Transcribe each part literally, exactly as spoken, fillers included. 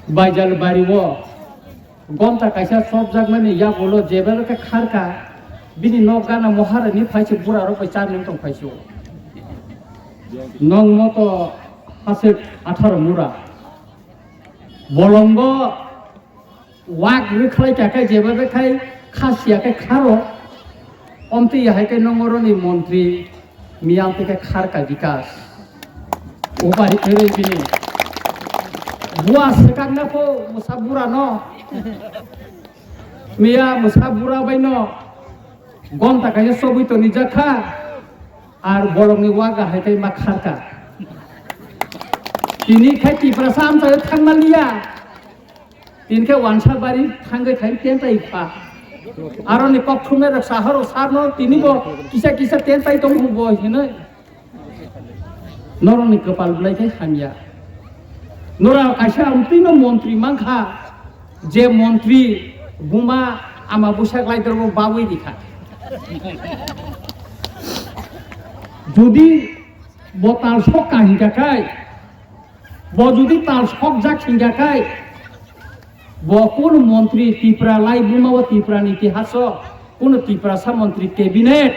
Baijal bari o gonta kaisa chopjakmani yagulo jebelo khe kharka, bini nok gana moharani phaise bura rok bai charni tong phaise. Nong moto hasik atharo mura. Bolongo wak rwkhlai kha khe jeba khe khai khasiya khe kharo. Omtwi hai khe nong oroni montri miyang twi khe kharka bikas. Upari kwrwi bini. Bua swkakna pho mwsa bura no. Miya mwsa bura bai no. Gonta kaisa chobwi toni jakha. Ar bolongni waga hai khe ma kharka. Tini khe Tiprasa amchaio thangma liya. Tini khe wansa bari thangwi thai tentai pha. Aroni kok thumnai rok sahoro sarno tini bo kisa kisa tentai tong bo hinoi. Norokni kwpal belai khe hamya. Nora kaisa amtwino montri mankha, je montri buma ama bwsak laidrobo babwi rikha. Jodi bo tal sok ka hinkha khai, bo jodi tal sok jak hinkha khai, bo kunu montri Tipra lai buma o Tipra ni itihaso kunu Tiprasa montri cabinet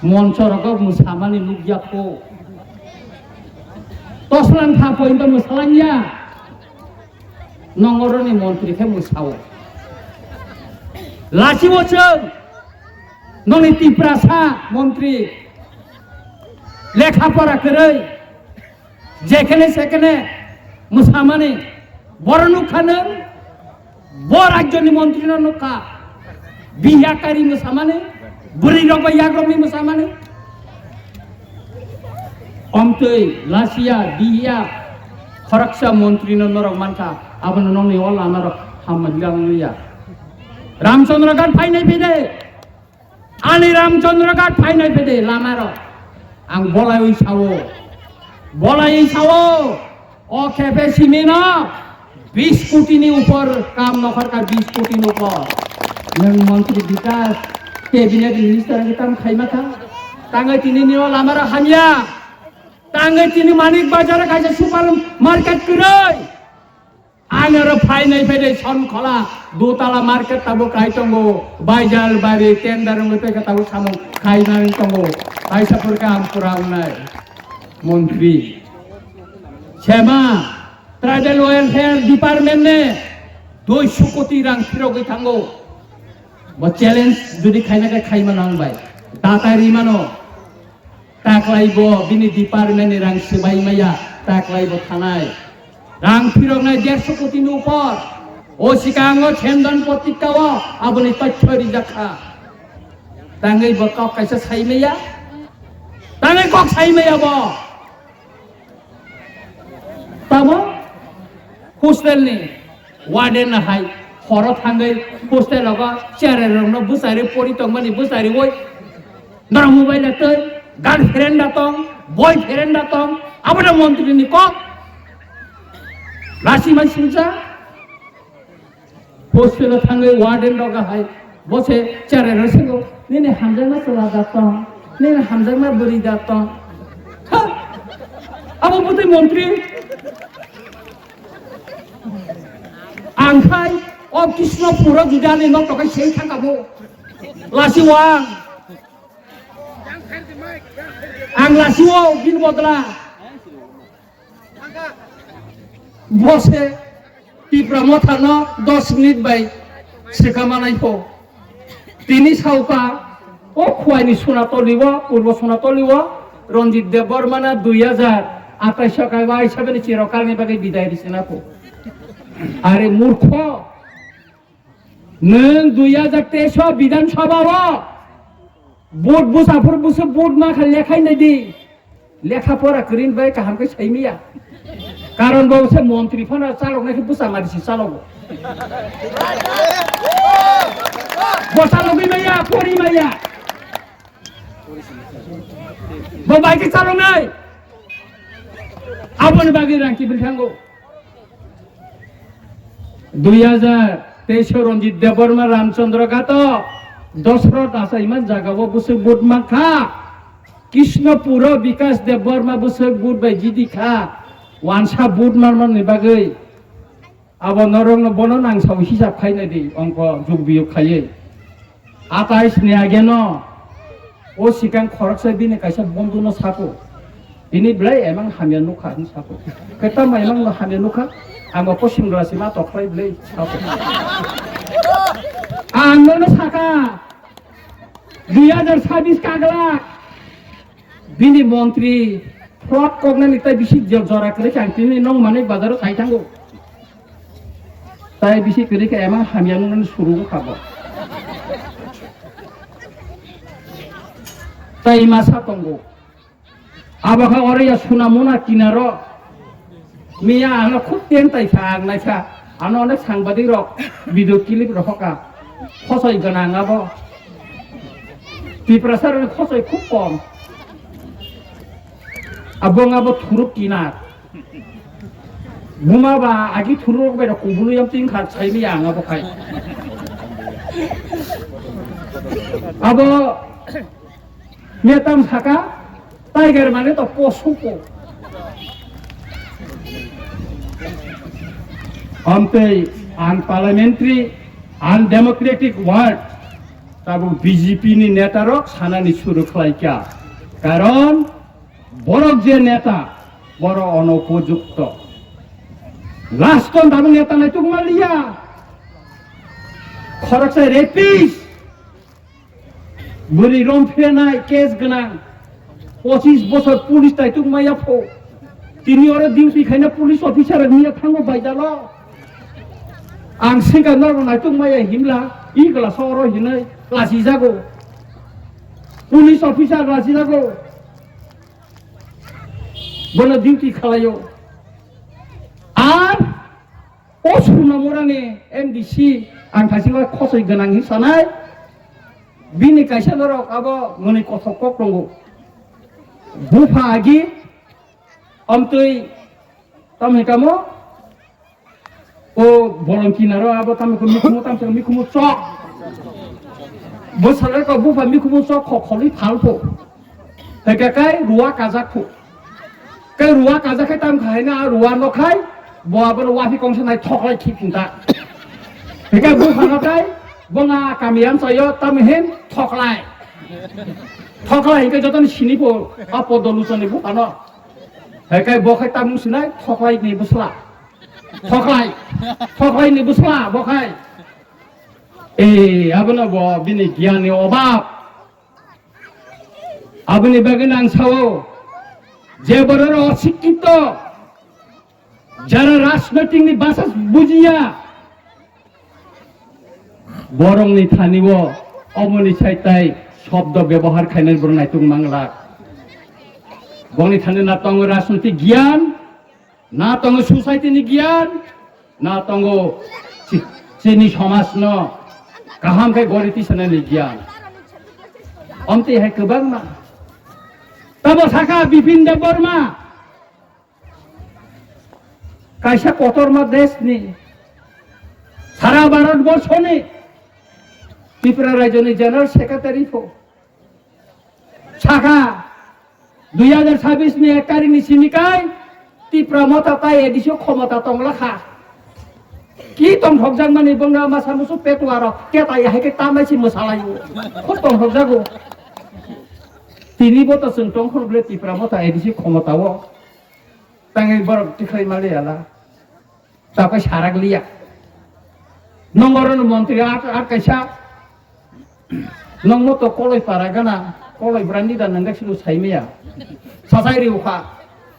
moncho rogo mwsamani nukya kho. Toslang kha pointo mwsalangya. Nongoroni montri khe mwsao. Lachibo chwng noni Tiprasa montri lekha pora kwrwi. Jekhene sekhene mwsamani, boro nukha nwng, bo rajyoni montrino nukha, biya kari mwsamani, bwrwi rok bai yagrokni mwsamani. Omtwi lasiya biya khoroksa montrino norok mankha, abono nongni o lamarok hamma bilang ya. Ramchandra Ghat phainai phede. Ani Ramchandra Ghat phainai phede lamarok. Ang bolaiwi sao. Bolaiwi sao. O khepe simino bis koti ni upor kam nokhorkha, bis koti ni upor. Nwng montri bikas, cabinet minister ni tam khaima kha. Tangwi tini nio lamarok hamya. Tangwi tini Manik Bazar kaisa super market kwrwi. Ang aro phainai phaide Sonkhola, Dutala market tabuk kai tongo, Baijal bari tender wngwi tei khe tabuk samung khainani tongo, kaisa purkha ang pura wngnai. Montri sema Tribal Welfare Department ne duiso koti rang phirogwi thango. Bo challenge jodi khaina khe khaima nang bai. Datai rimano. Taklai bo bini department ni rang swbai maya, taklai bo thanai. Rang phiroknai derso koti ni upor. O sikango Chendan Patrika o aboni tothyo rijak kha. Tangwi bo kok kaisa sai maya. Tangwi kok sai maya bo. Tamo hostel ni warden no hai horo thangwi hostel rogo cherai rokno bwsari pori tongmani bwsari oi norok mobile twi girlfriend da tong, boyfriend da tong, abono montri ni kok. Lasi mai singsa. Hostel o thangwi warden rok hai bo se cherai rok singo, "Nini hamjakma chwla da tong, nini hamjakma bwrwi da tong." Ha! Abo bwtwi montri. Ang khai o Krishnapur o judi ani nok tokai sei thangkha bo. Lasi wang. Ang lasi o bini bodla. Bo se Tipra Motha no dos minute bai swkang manai pho. Tini sauka o Khowai ni Sonatoli o, Purbo Sonatoli o Ranjit Debbarma na dui hajar atais o kaiba aisa bini chirokal ni bagwi bidai rwsina pho. Are murkho, nwng dui hajar teis o Bidhan Sabha o vote bwsa phuru bwswk vote ma kha lekhai nai di. Lekha pora kwrwini bai kaham khe saimiya. Karon bo se montri phano chaloknai khe bwsa mari se chalogo. Bo chalogwi maya, pori maya. Bo bai khe chaloknai. Aboni bagwi rang kibil thango. Dui hajar teis o Ranjit Debbarma Ramchandra Ghat o Dosrot achaima jaga o bwswk vote mankha. Krishnapur o Bikas Debbarma bwswk vote bai jidi kha. Wansa vote manmani bagwi Abo norokno bono nang sao hisab khaina di, ongko jug biyuk khaiwi. Atais ni ageno o sikang khoroksa bini kaisa bondhu no sako. Tini belai emang hamya nukha hin sako. Khe tamo emang no hamya nukha? Ang bo posing rasi ma tokhlai belai sako. Ang nono saka, dui hajar sabis kagla bini montri fraud koknani tai bisi jora kwrwi khe ang tini nong manwi bazaro sai thango. Tai bisi kwrwi khe emang hamya nuknani suru wngkha bo. Tai masa tongo. Abo khe oro ya suna muna kinaro. Miya ano khub tentai sa ang naisa. Ano onek sangbadik rok video clip rok hoka. Khosoi gwnang abo. Tiprasa rok khosoi khub kom. Abo abo thuruk kinar. Buma ba agi thuruk rok bai rok kubulu yam tin kha sai miya ang abo khai. Abo Netam saka, tiger mane to posu po. Amtei unparliamentary, undemocratic word, tabuk B J P ni neta rok sanani suru khlai kya. Karon borok je neta, borok onopojukto. Last on tabuk neta nai tukma liya. Khoroksa rapist. Bwrwi rom phenai case gwnang, pochis bosor police taituk maya pho. Tini oro duty khaina police officer niya thango baidalo. Ang sengka norok naituk maya himla, i glass oro hinai lachijago. Police officer lachijago. Bono duty khalaio. Ar o Suna Murani M D C ang thaisingo khosoi gwnang hin sanai. Bini kaisa norok abo mwnwi kothok kok tongo. Bupha agi, omtwi, tamni kamo, o bolong kinaro abo tamni ko mikhumu, tamni ko mikhumu chok. Bo salai ko bupha mikhumu chok khok kholwi phalpho. Hwnkhe kai ruwa kajak phu. Kai ruwa kajak khai tam khai na ruwa no khai, bo abono wafi kongsa nai thoklai khi phinta. Hwnkhe bupha no kai, bo nga kami amchaio tam hin thoklai. Thoklai hwnkhe jotoni sini pho, a podo luchoni bupha no. Hwnkhe bo khai tam sinai thoklai ni bwsla. Thoklai. Thoklai ni bwsla bo khai. E, abono bo bini giyan ni obab. Aboni bagwi ang sao, je borok oro osikkhito, jara rajnoitik ni basa bujiya, borokni thani o omoni saitai shobdo bebohar khainani borok naituk manglak. Bongni thani na tongo rajnoitik giyan, na tongo society ni giyan, na tongo chi-, chini somaj no kaham khe gori tisanani giyan. Omtwi hai kwbangma. Tamo sakha Bipin Debbarma, kaisa kotorma desh ni, sara Bharat borso ni Tripura rajyo ni General Secretary pho. Sakha, dui hajar sabis ni ek tarik ni simi kai Tipra Motha tai A D C o khomota tongla kha. Ki tongthokjak mani bongna masa musu petuaro ketai hai khe tamai si mwsalai o. Khub tongthokjago. Tini bo to chwng tongkhor ble Tipra Motha A D C khomota o. Tangwi borok tikhlai mali ala. Tapai sarak liya. Nongorno montri at, at kaisa. Nongmo to koloi para gana, koloi brandi da nangga silo saimaya. Sasai riukha.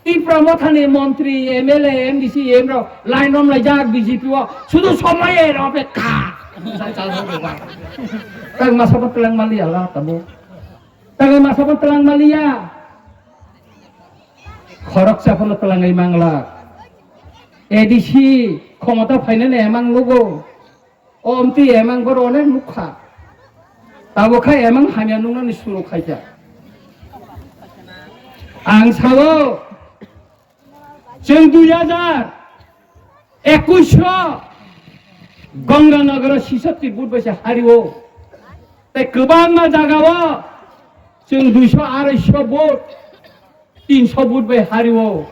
Tipra Mothani montri, M L A, M D C, M rok line rom laijak B J P o. Sudu somoye ro pe ka. Sai chal ro ba. Tang masa pa telang mali ala tabo. Tang masa pa telang maliya. Khoroksa phano telangwi mangla. A D C khomota phainani emang nugo. O omtwi emang boro onek nukha. Tabo khai emang hamya nuknani suru khaikha. Ang sao, chwng dui hajar ekush o Ganganagaro sisatti vote bai se hario. Tei kwbangma jagao chwng duiso arai so vote, tinso vote bai hario.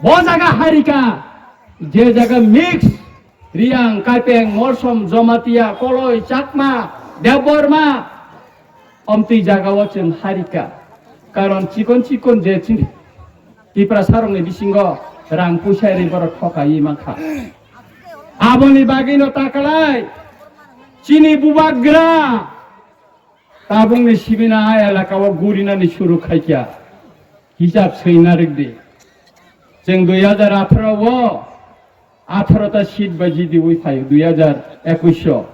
Bo jaga harika, je jaga mix, Riang, Kaipeng, Morsom, Jomatia, Koloi, Chakma, Debbarma, omtwi jagao chwng harika. Karon chikon chikon je chini Tiprasarokni bisingo rang puisa ri borok thokaiwi mankha. Aboni bagwino takalai chini bubagra tabukni sibina a elakao gurinani suru khaikha. Hisab swina rwdi. Chwng dui hajar atharo o atharo ta seat bai jidi wi phaio dui hajar ekwis o.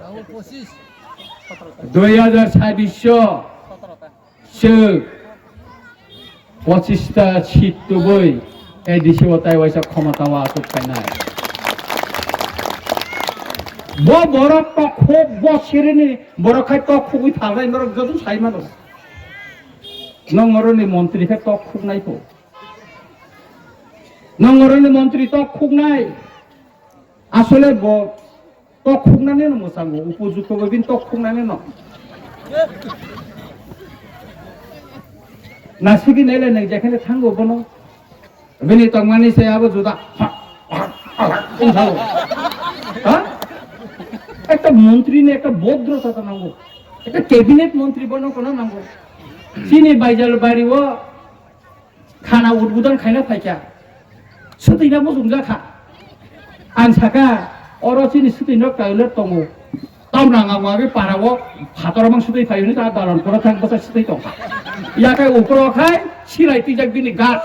Dui hajar sabis o chwng pochis ta seat tubui A D C o tai waisa khomota o achuk phainai. Bo borok tok khuk, bo sirini borok khai tok khugwi phalnai, norok joto sai mano. Nong oroni montri khe tok khuknai kho. Nong oroni montri tok khuknai. Asole bo tok khuknani no mwchango, upojukto bo bini tok khuknani no. Nasigi nele nang jekhane thango bono. Bini tongmani se abo juda. Wngthao. Ha? Ekta montri ni ekta bodrota to nango. Ekta cabinet montri bono kono nango. Chini Baijalbari o khana udbudon khaina phaikha. Swtwina muchungjak kha. Ang saka, oro chini swtwino toilet tongo. Tamrang ang wagwi parao phator mang swtwi phai hwnwi ta dalan koro thang bwsa swtwi tongkha. Yakai ukro khai silai twijak bini gas.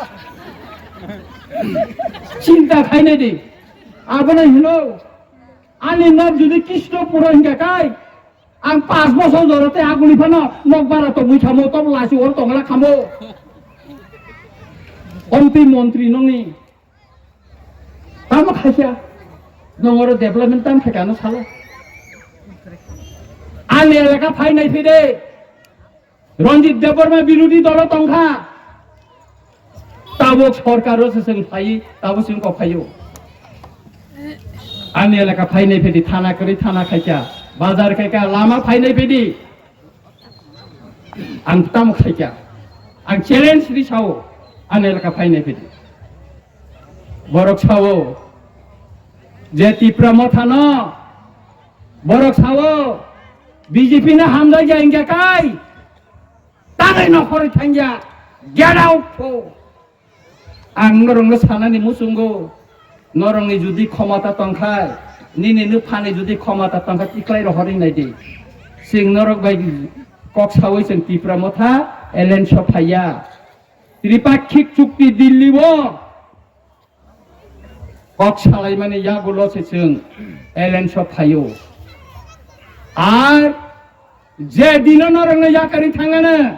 Chinta khainai di. Abono hino, ani nok jodi Krishnapuro hingka kai, ang panch bosor jora tei aguli phano nok bara tongwi khamo, tok lachi oro tongla khamo. Omtwi montri nongni. Tamo khaikha, nong oro development tam khaikha no salo. Ani elaka phainai phide. Ranjit Debbarma birodhi dolo tongkha. Tabuk sorkar o se chwng phai, tabuk chwng kok phaio. Ani elaka phainai phedi thana kwrwi thana khaikha, bazar khaikha, lama phainai phedi. Ang tamo khaikha. Ang challenge ri sao, ani elaka phainai phedi. Borok sao, je Tipra Motha no, borok sao, B J P no hamjak ya hingya kai. Tanai no khoroi thangya, get out pho. Ang norokno sanani muchungo, norokni jodi khomota tongkha, nini nuphani jodi khomota tongkha, tiklai rohorwi naidi. Chwng norok bai kok sawi chwng Tipra Motha alliance o phaiya. Tripakhik chukti Delhi o kok salaimani yagulo se chwng alliance o phaio. Ar je dino norokno yakarwi thangano,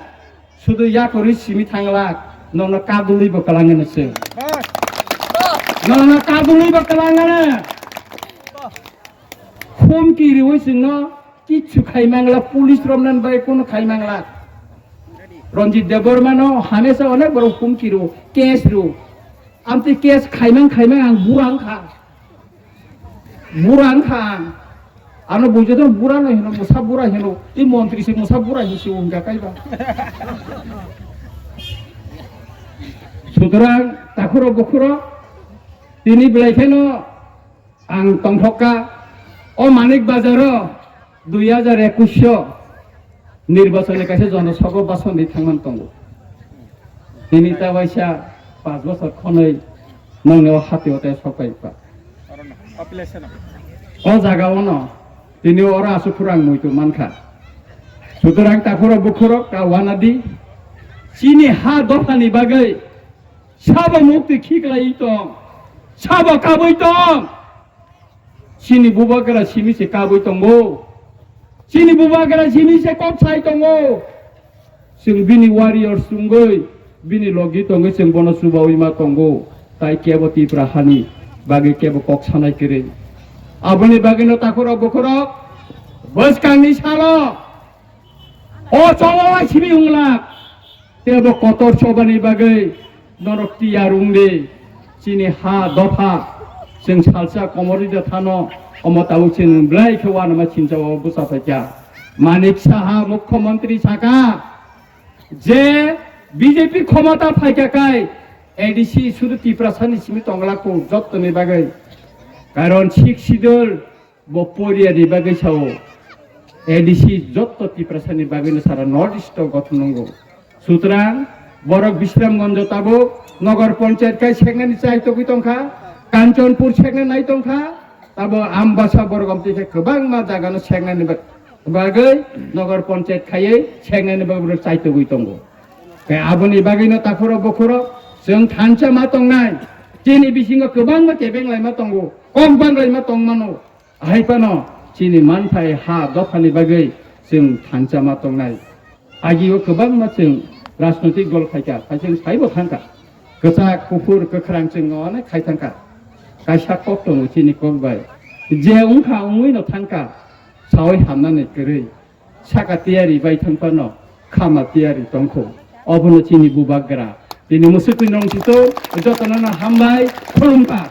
sudu yakarwi simi thanglak, nono kadulwi bo kwlangano chwng. Nono kadulwi bo kwlangano. Khum kiriwi chwngno kichu khai mangla, police romnan bai kono khai mangla. Ranjit Debbarma no hamesa onek borok khum kiro, case ro. Amtwi case khaimang khaimang ang bura wngkha. Bura wngkha ang. Ano buijoto bura no hino, mwsa bura hino. I montri se mwsa bura hinsi wngkha kaiba. Sutorang takhuro bukhuro tini belai kheno ang tongthokka o Manik Bazar o dui hajar ekwis o nirbachoni kaisa jonosabha bhashan di thangman tongo. Tini ta waisa panch bosor khonoi nongni o hati o tei sokai pa. O jaga o no tini oro asuk phuru ang muitu mankha. Sutorang takhuro bukhuro ka wanadi chini ha dophani bagwi sabo mukti khiklai tong, sabo kabui tong. Chini bubagra simi se kabui tongo. Chini bubagra simi se kok sai tongo. Chwng bini warriors wngwi, bini logi tongwi chwng bono chubawi ma tongo. Tai kebo Tipra hani bagwi kebo kok sanai kwrwi. Aboni bagwino takhurok bukhurok bwskangni salo o chobawai simi wngla. Tebo kotor chobani bagwi norok tiyar wng di. Chini ha dopha chwng salsa komorwi da thano, omo tabuk chwng belai khe uanama sinchao bwsa phaikha. Manik Saha mukhyamantri saka je B J P khomota phaikha kai A D C sudu Tiprasani simi tongla kho jottoni bagwi. Karon Sixth Schedule bo poriya ni bagwi sao A D C jotto Tiprasa ni bagwi no sara North East o gothon nango. Sutrang borok Bisramganj o tabuk Nogor Panchayat khai seknani chai togwi tongkha, Kanchanpur sekna nai tongkha, tabo Ambasa borok amtwi khe kwbangma jaga no seknani bag-, bagwi Nogor Panchayat khaiwi seknani bagwi borok chai togwi tongo. Khe aboni bagwi no takhuro bukhuro chwng thansa ma tongnai, chini bisingo kwbangma kebeng laima tongo, kok bang laima tongmano. Ahai phano chini manthai ha dophani bagwi chwng thansa ma tongnai. Agio kwbangma chwng rajnoitik dol khaikha, hai chwng saibo thangkha. Kwchak, kuphur, kwkhrang chwng onek khai thangkha. Kaisa kok tongo chini kok bai. Je wngkha wngwi no thangkha, sawi hamnani kwrwi. Saka tiyari bai thang phano khama tiyari tongkho. Obono chini bubagra. Tini musukni nong sito jotono no hambai khulumkha.